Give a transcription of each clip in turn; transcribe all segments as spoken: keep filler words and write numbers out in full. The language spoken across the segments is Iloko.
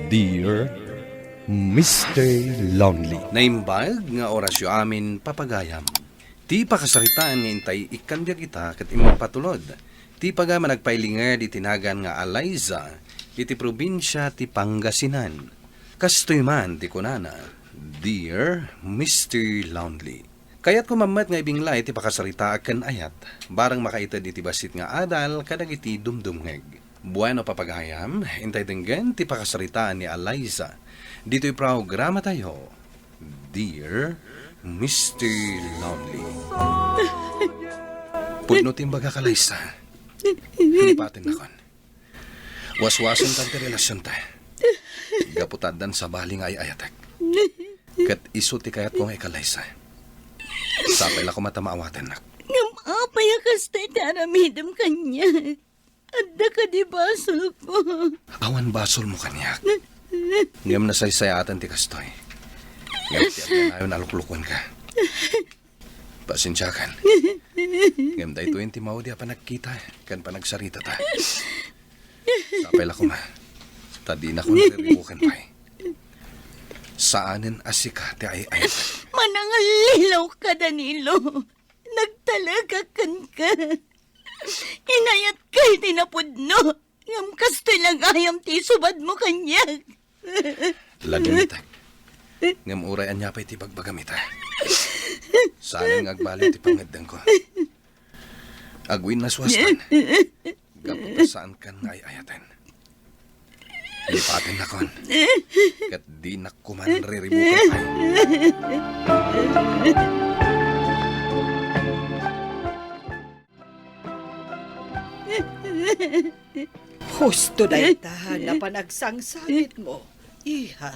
Dear Mister Lonely. Naimbag nga orasyo amin, papagayam. Ti pakasaritaan nga intay ikkan biag ita ket immapatulod ti pagayam a nagpailinged iti nagan nga Eliza iti probinsia ti Pangasinan. Kastoy man ti kunana, Dear Mister Lonely. Kayatko mammet nga ibinglay ti pakasaritaak ken ayat, bareng makaited iti bassit nga adal kadagiti dumdumngeg. Bueno, papagayam, intay denggen ti pakasaritaan ni Eliza. Ditoy programatayo, Dear Mister Lonely. Pudno ti imbagak, Eliza. Lipatennakon. Waswasontan ti relasionta. Gapu ta addan sabali nga ay-ayatek. Ket isu ti kayatko nga ikalaysa. Sapay la koma ta maawatennak. Ngem apay a kasta ti aramidem kaniak? Adda kadi basolko? Awan basolmo kaniak. Ngem nasaysayaatan ti kastoy. Ngem ti agnanayon a luklukuenka. Pasensiakan. Ngem daytoyen ti maudi a panagkita ken panagsaritata. Sapay la koma, ta dinakon riribuken pay. Saanen a sika ti ay-ayaten. Manangallilaw ka, Danilo. Nagtalekak kenka. Inayatka iti napudno. Ngem kastoy la gayam ti isubadmo kaniak. Lagimitek. Ngem uray ania pay ti ibagbagam ita, saanen nga agbaliw ti pangngeddengko. Agwinnaswastan. Gapu ta saankan nga ay-ayaten. Lipatennakon. Ket dinak koman riribuken pay. Husto dayta nga panagsangsangitmo, iha.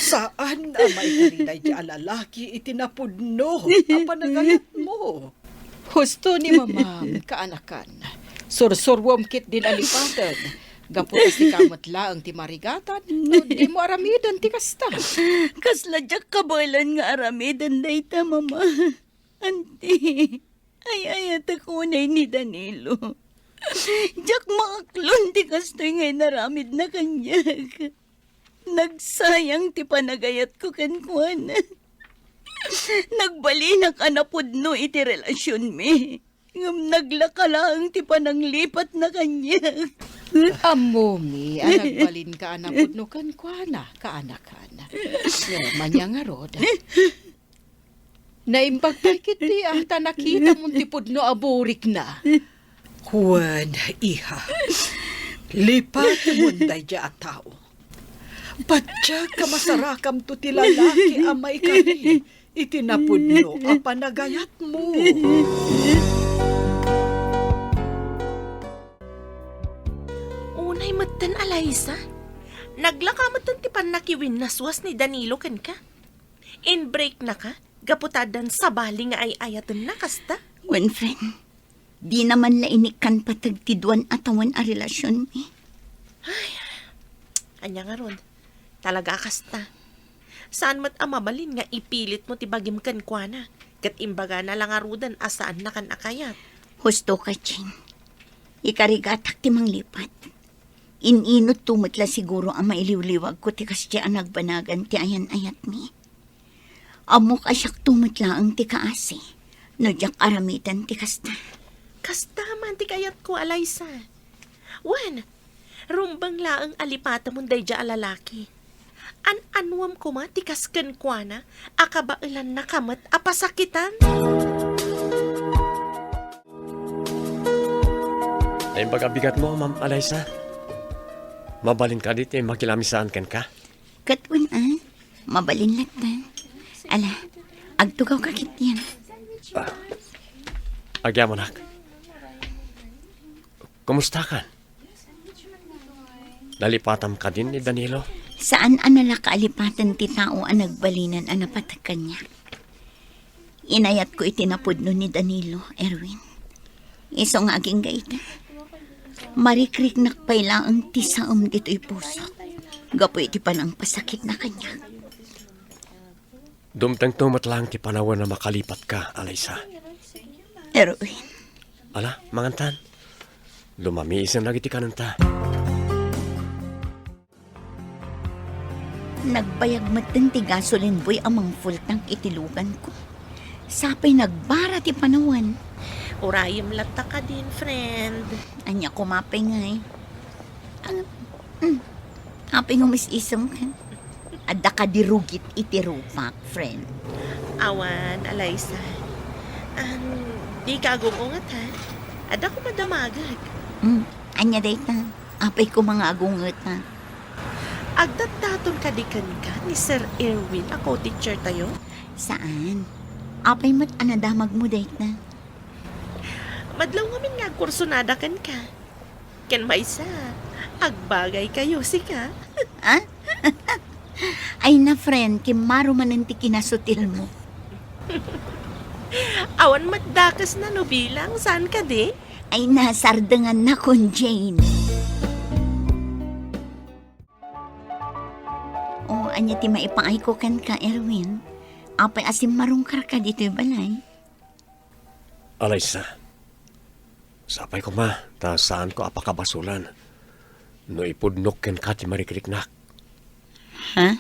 Saan a maikari daydi a lalaki iti napudno a panagayatmo. Husto ni Mamam, kaanakan. Sursuruem ketdin a lipaten. Gapu ta sika met laeng ti marigatan, no dimo aramiden ti kasta. Kasla diak kabaelan nga aramiden dayta, Mama. Anti, ay-ayatek unay ni Danilo. Diak maaklon ti kastoy nga inaramidna kaniak. Nagsayang ti panagayatko kenkuana. Nagbalinak a napudno iti relasionmi. Ngem naglaka laeng ti pananglipatna kaniak. Ammomi a nagbalinka a napudno kenkuana, kaanakan. Ngem ania ngarud? Naimbag pay ketdi a ta nakitamon ti pudno a burikna. Wen, iha, lipatemon daydi a tao. Patiek a masarakamto ti lalaki a maikari iti napudno a panagayatmo. Unay metten, Eliza. Naglaka metten ti pannakiwinnaswas ni Danilo kenka. Inbreaknaka gapu ta addan sabali nga ay-ayatenna kasta? Wen, friend, dina man la inikkan pateg ti duan a tawen a relasionmi. Ay, ania ngarud? Talaga a kasta. Saan met a mabalin nga ipilitmo ti bagim kenkuana, ket imbagana la ngaruden a saannakan a kayat. Husto ka, Jing. Ikarigatak ti manglipat. In-inutto met la siguro a mailiwliwagko ti kasdi a nagbanagan ti ayan-ayatmi. Ammok a siakto met laeng ti kaasi no diak aramiden ti kasta. Kasta man ti kayatko, Eliza. Wen, rumbeng laeng a lipatemon daydiay a lalaki. An-anuem koma ti kas kenkuana a kabaelannaka met a pasakitan? Naimbag a bigatmo, Ma'am Eliza. Mabalin kadi ti makilamisaan kenka? Ket wen a, mabalin latta. Ala, agtugawka ketdin. Ah. Agyamanak. Kumustakan? Nalipatam kadin ni Danilo? Saan a nalaka a lipaten ti tao a nagbalinen a napateg kaniak. Inayatko iti napudno ni Danilo, Erwin. Isu nga agingga ita, marikriknak pay laeng ti saem ditoy pusok gapu iti panangpasakitna kaniak. Dumtengto met laeng ti panawen a makalipatka, Eliza. Erwin. Ala, mangantan. Lumamiisen dagiti kanenta. Nagbayag metten ti gasoline boy a mangfull tank iti luganko. Sapay nagbara ti panawen. Urayem latta kadin, friend. Ania koma pay ngay? Ang, mm, apay nga umis-isem ka? Adda kadi rugit iti rupak, friend. Awan, Alaysa. Ang, di ka agung-unget, ha? Adda koma damagek. Mm, ania dayta? Apay koma nga agung-unget, ha? Agdatdaton kadi kenka ni Sir Erwin a co-teacher tayo? Saan? Apay met a nadamagmo dayta? Madlaw ngamin nga agkursunada kenka. Ken maysa, agbagay kayo, sika. Ah? Ay na, friend, kimmaro manen ti kinasutilmo. Awan met dakesna no bilang, saan kadi? Ay na, sardengan na kon Jane. O, ania ti maipaayko kenka, Erwin? Apay a simmarungkarka ditoy balay? Alaysa, sapay koma ta saanko a pakabasulan no ipudnok kenka ti marikriknak. Ha?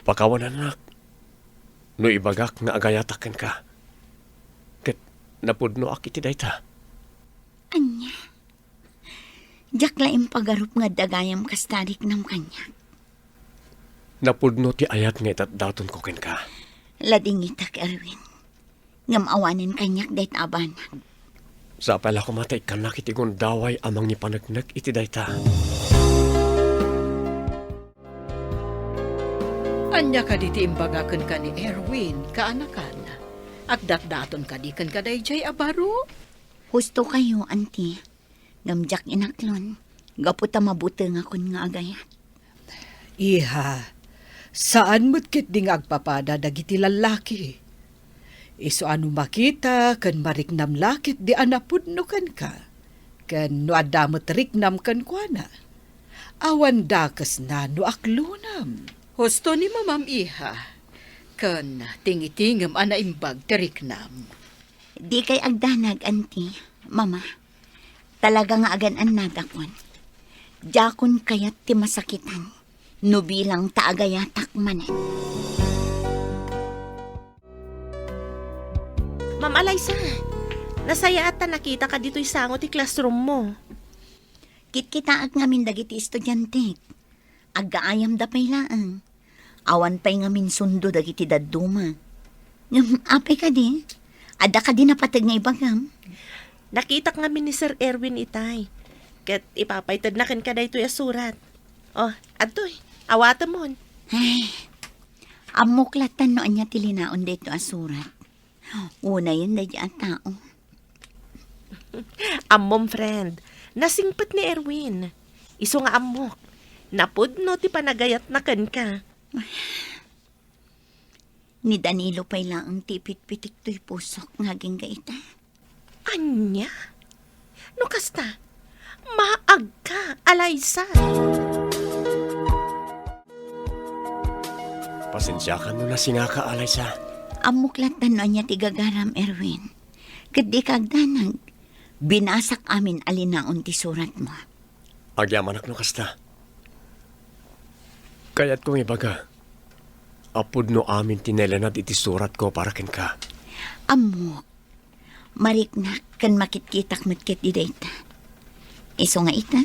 Pakawanannak no ibagak nga agayatak kenka. Ket napudnoak iti dayta. Ania? Diak la impagarup nga adda gayam kasta a riknam kaniak. Napudno ti ayat nga idatdatonko kenka. Ladingitak, Erwin. Ngem awanen kaniak dayta a banag. Sapay la koma ta ikkannak iti gundaway a mangipaneknek iti dayta. Ania kadi ti imbaga kenka ni Erwin, kaanakan? Agdatdaton kadi kenka daydiay a baro? Husto kayo, Auntie. Ngem diak inaklon, gapu ta mabutengakon nga agayat. Iha, saan met ketdi nga agpapada dagiti lallaki. Isu a no makita ken mariknam la ketdi a napudno kenka, ken no adda met riknam kenkuana, awan dakesna no aklonam. Husto ni Mamam, iha, ken tingitingem a naimbag ti riknam. Dikay agdanag, Auntie, Mama. Talaga nga agan-annadakon. Diakon kayat ti masakitan no bilang ta agayatak manen. Ma'am Alaysa, nasayaat ta nakitaka ditoy sango ti classroom mo. Kitkitaak ngamin dagiti estudiantek. Aggaayamda pay laeng. Awan pay ngamin sundo dagiti dadduma. Ngem apay kadi? Adda kadi napateg nga ibagam? Nakitak ngamin ni Sir Erwin itay. Ket ipapaytedna kenka daytoy a surat. O, adtoy, awatemon. Ay, ammok latta no ania ti linaon daytoy a surat. Unayen daydi a tao. Ammom, friend, nasingpet ni Erwin. Isu nga ammok, napudno ti panagayatna kenka. Ni Danilo pay laeng ti ipitpitik toy pusok nga agingga ita. Ania? No kasta, maagka, Alaysa. Pasensiakan no nasingaka, Alaysa. Ammok latta no ania ti gagaram, Erwin. Ket dika agdanag, binasak amin a linaon ti suratmo. Agyamanak no kasta. Kayatko nga ibaga a pudno amin ti nailanad iti suratko para kenka. Ammok, mariknak ken makitkitak met ketdi dayta. Isu nga ita,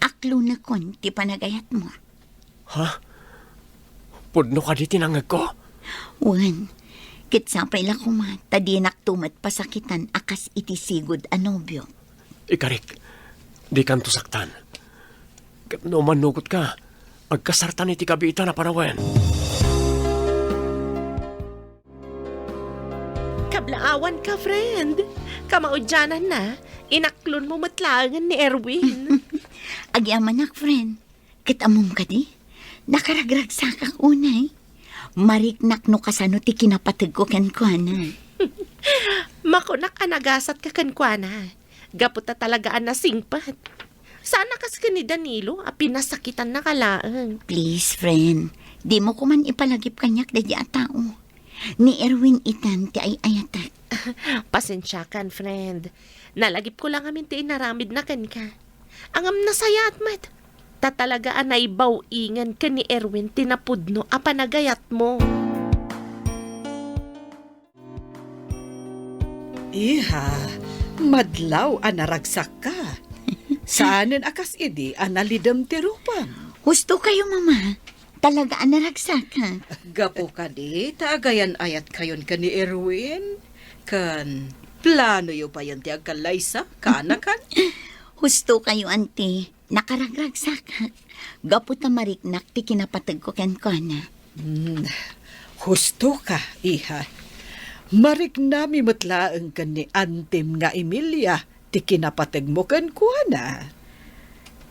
aklonekon ti panagayatmo. Ha? Pudno kadi ti nangngegko? Wen, ket sapay la koma ta dinakto met pasakitan a kas iti sigud a nobio. Ikarik, dikanto saktan. Ket no mannugotka, agkasartan iti kabiitan a panawen. Kablaawanka, friend. Kamaudiananna, inaklonmo met laengen ni Erwin. Agyamanak, friend. Ket ammom kadi, nakaragragsakak unay. Mariknak no kasano ti kinapategko kenkuana. Makunak a nagasatka kenkuana, gapu ta talaga a nasingpet. Saan a kas ken ni Danilo a pinasakitannaka laeng. Please, friend, dimo koman ipalagip kaniak daydi a tao. Ni Erwin itan ti ay-ayatek. Pasensiakan, friend. Nalagipko la ngamin ti inaramidna kenka. Ngem nasayaat met. Ta talaga a naibaw-ingen ken ni Erwin ti napudno a panagayatmo. Iha, madlaw a naragsakka. Saanen a kas idi a nalidem ti rupam. Husto kayo, Mama. Talaga a naragsakak. Gapu kadi ta agayan-ayatkayon ken ni Erwin, ken planoyo payen ti agkallaysa, kaanakan? Husto kayo, Auntie. Nakaragragsakak gapu ta mariknak ti kinapategko kenkuana. Hmm, husto ka, iha. Mariknami met laeng ken ni antim nga Emilia ti kinapategmo kenkuana.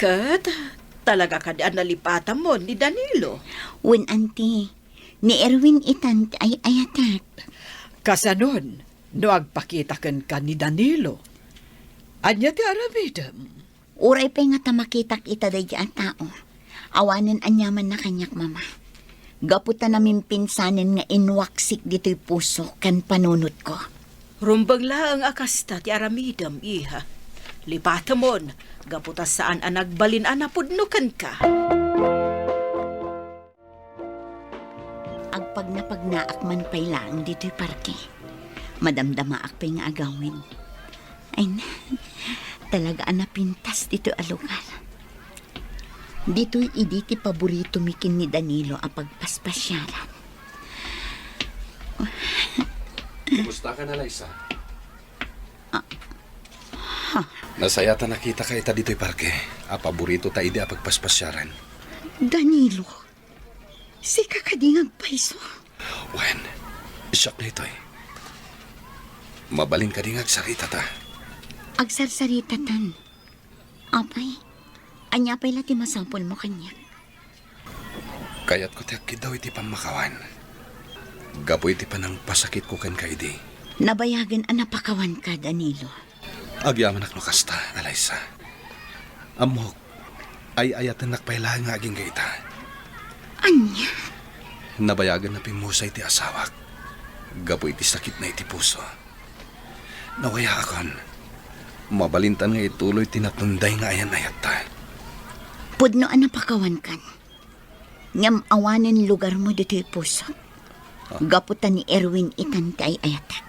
Ket talaga kadi a nalipatamon ni Danilo? Wen, Auntie, ni Erwin itan ti ay-ayatek. Kasanon no agpakita kenka ni Danilo? Ania ti aramidem? Uray pay ngata makitak ita daydi a tao, awanen aniamanna kaniak, Mama. Gapu ta namimpinsanen nga inwaksik ditoy puso ken panunotko. Rumbeng laeng a kasta ti aramidem, iha. Lipatemon, gapu ta saan a nagbalin a napudno kenka. Agpagnapagnaak man pay laeng ditoy parke. Madamdamaak pay nga agawid. Ay na, talaga a napintas ditoy a lugar. Ditoy idi ti paboritomi ken ni Danilo a pagpaspasiaran. Kumusta ka na, Liza? Ah. Ha? Nasayaat a nakitaka ita ditoy parke a paboritota idi a pagpaspasiaran. Danilo, sika kadi nga agpayso? Wen, siak daytoy. Mabalin kadi nga agsaritata? Agsarsaritatan. Apay, ania pay la ti masapulmo kaniak? Kayatko ti agkiddaw iti pammakawan. Gapu iti panangpasakitko kenka idi. Nabayagen a napakawanka, Danilo. Agyamanak no kasta, Alaysa. Ammok, ay-ayatennak pay laeng nga agingga ita. Ania? Nabayagen a pimmusay ti asawak gapu iti sakitna iti puso. Nawayaakon. Mabalintan nga ituloy ti natunday nga ayan-ayatta. Pudno a napakawankan. Ngem awanen lugarmo ditoy pusok. Ah. Gapu ta ni Erwin itan ti ay-ayatek.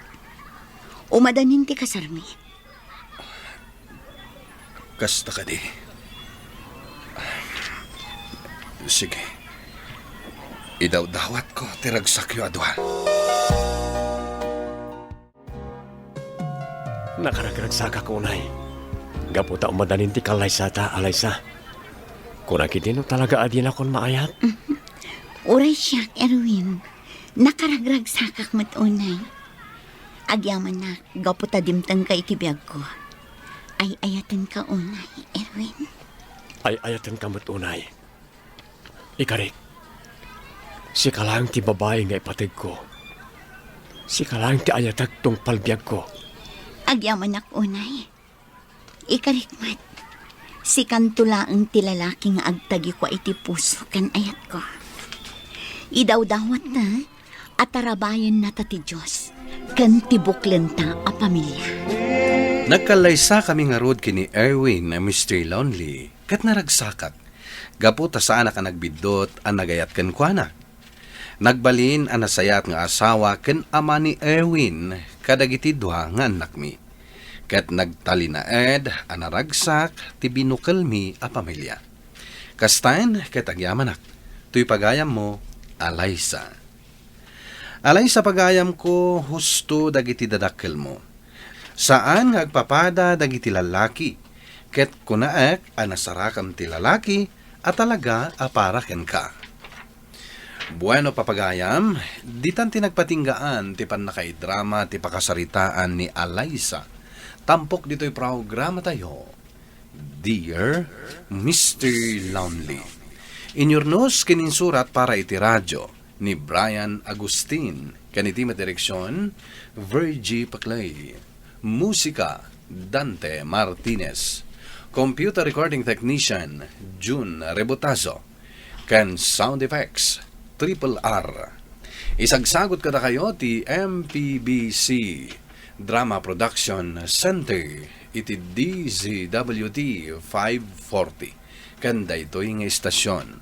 Umadanin ti kasarmi. Kasta kadi. Sige. Idawdawatko ti ragsakyo a dua. Nakaragragsakak unay. Gapu ta umadanin ti kallaysata, Alaysa. Kunak idi no talaga a dinakon maayat? Uray siak, Erwin. Nakaragragsakak met unay. Agyamanak, gapu ta dimtengka iti biagko. Ay-ayatenka unay, Erwin. Ay-ayatenka met unay. Ikarik, sika laeng ti babai nga ipategko. Sika laeng ti ayateg tungpal biagko. Agyamanak unay. Ikarik met, sikanto laeng ti lalaki nga agtagikua iti puso ken ayatko. Idawdawatta a tarabayennata ti Dios ken ti buklenta a pamilia. Nagkallaysakami ngarud ken ni Erwin a Mister Lonely, ket naragsakak gapu ta saanak a nagbiddut a nagayat kenkuana. Nagbalin a nasayaat nga asawa ken ama ni Erwin kadagiti dua nga annakmi. Ket nagtalinaed a naragsak ti binukelmi a pamilia. Kastaen ket agyamanak, toy pagayammo, Alaysa. Alaysa, pagayamko, husto dagiti dadakkelmo. Saan nga agpapada dagiti lalaki, ket kunaek a nasarakam ti lalaki a talaga a para kenka. Bueno, papagayam, ditan ti nagpatinggaan ti pannakaidrama ti pakasaritaan ni Alaysa. Tampok ditoy programatayo, Dear Mister Lonely. Inyurnos ken insurat para iti radyo ni Brian Agustin, ken iti madireksion, Virgie Paclay. Musika, Dante Martinez. Computer recording technician, Jun Rebotazo. Ken sound effects, Triple R. Isagsagut kadakayo ti M P B C Drama Production Center iti D Z W T five forty. ken daytoy nga istasion.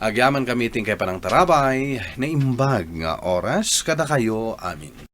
Agyamankami ti inkay panangtarabay, naimbag nga oras kadakayo amin.